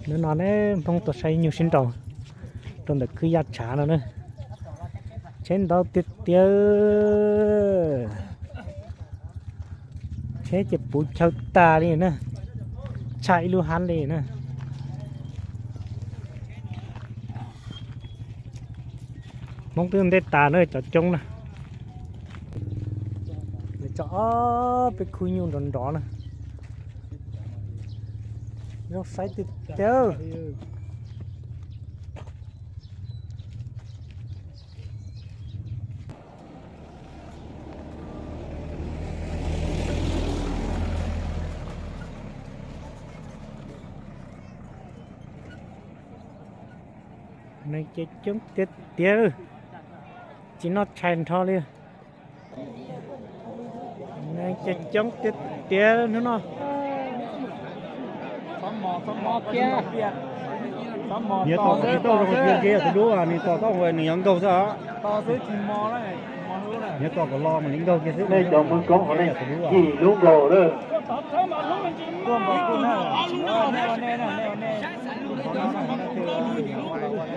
Hnub no ne Hmoob tuaj saib nyuj sib nraus rau ntawm kwj yaj tshav no na. Tsheb ntau tiag tiag. Tsheb ces puv chaw tas li na. Tshaj ib lub hab li na. Hmoob twb ntej tas na cov coob na. Nws tso ob peb khub nyuj nrov nrov na. Zoo saib tiag tiag. Neeg ces coob tiag tiag, tsis noj tshais nrho li. Neeg ces coob tiag tiag hnub no. Nws tos tsis tau, nws tos tau nws yuav nkaug xwb. Nws tos kom los mas li nkaug kiag xwb. Nej cov Hmoob Koob hauv nej yim lub nkaus lawm.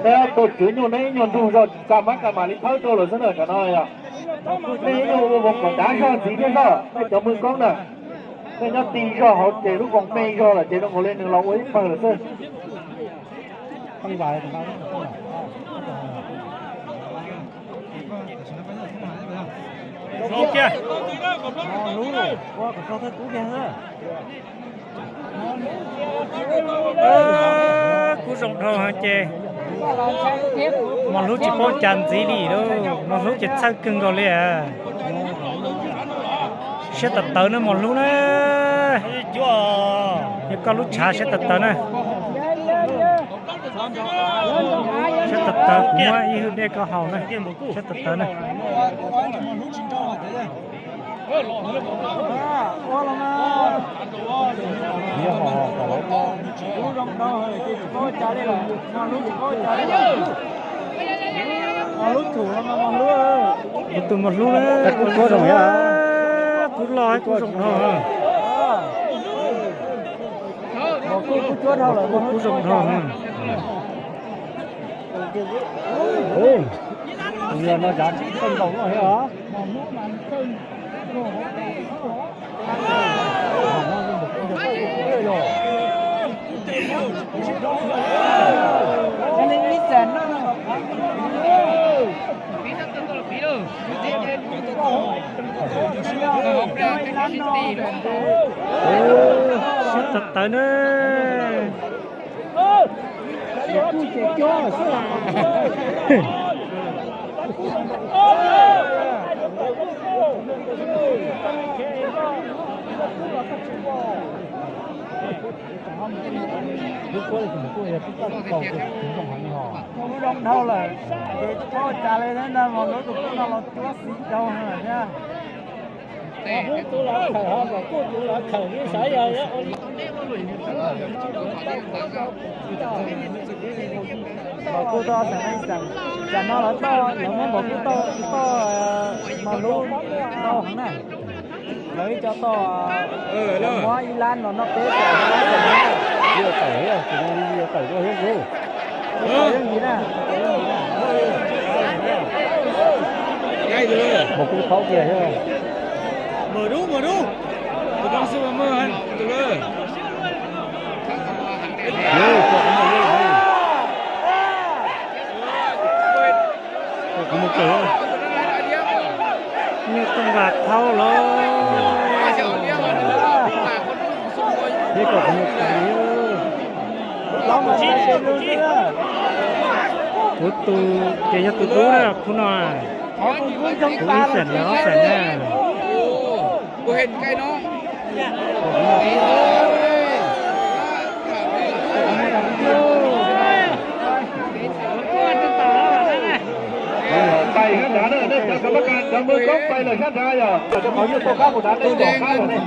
Nej tus tswv nyuj neb ib nyuag ntug zog, tsis txaj mab txaj mam li thawb rau lawm xwb na cov no yog. Nej ib nyuag ua voo kom dav zog ntxiv thiab zog, nej cov Hmoob Koob na. Nej nyob ti zog hauv ces lub voos me zog lawm ces zoo nkaus li nws los ua ib pawg lawm xwb. Kub zoo dhau heev ces mos hlub tsis paub cas ntxiv li lauj, mos hlub ces txhawj kawg nkaus li. Siab tawv tawv na mos hlub na. Yog koj lub tshav siab tawv tawv na. Siab tawv tawv, kuv muab ib hwj dej koj haus na. Siab tawv tawv na. Kuv tus mos hlub na, kub los kub zoo dhau. Kub zoo dhau. Tus yog no cav tsis txawj ntaus no thiab os. Siab tawv tawv na. Lub kuab li tus mus kuj yog tib toj tsis tau, kuv zoo heev li hos. Kuv zoo dhau lawm, ces tsis paub ua cas li thiab ntag, mas lub tus kuj no los cuab xis dhau heev lawm thiab. Kuj tus los khawm ho kom kuj tus los khawm li sav yog. Npaum kuj tau xeem, tam no lawv toj, lawv muab npaum kuj toj, toj mas lub ntau heev na. Lawv ib co toj, muab ib lab no noj peb tawm, tawm, tawm, tawm, tawm, tawm, tawm, tawm, tawm, tawm, tawm, tawm, tawm, npaum kuj thaub tiag thiab. Nyuj tooj vam thaub los. Kuv tus ces yog tus dub na khub no. Kuv ib xeem lawv ob xeem na. Pais sab nrad na, nej cov kam mab kas cov Hmoob Koob pais lawm sab nrad yog cov qhov nyuj tau qab mus nrad, nej pom qab lawm ne.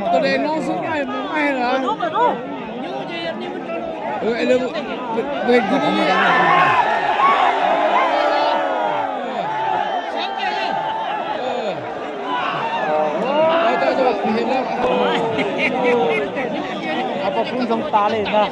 Pom kuj zoo tas li ntag.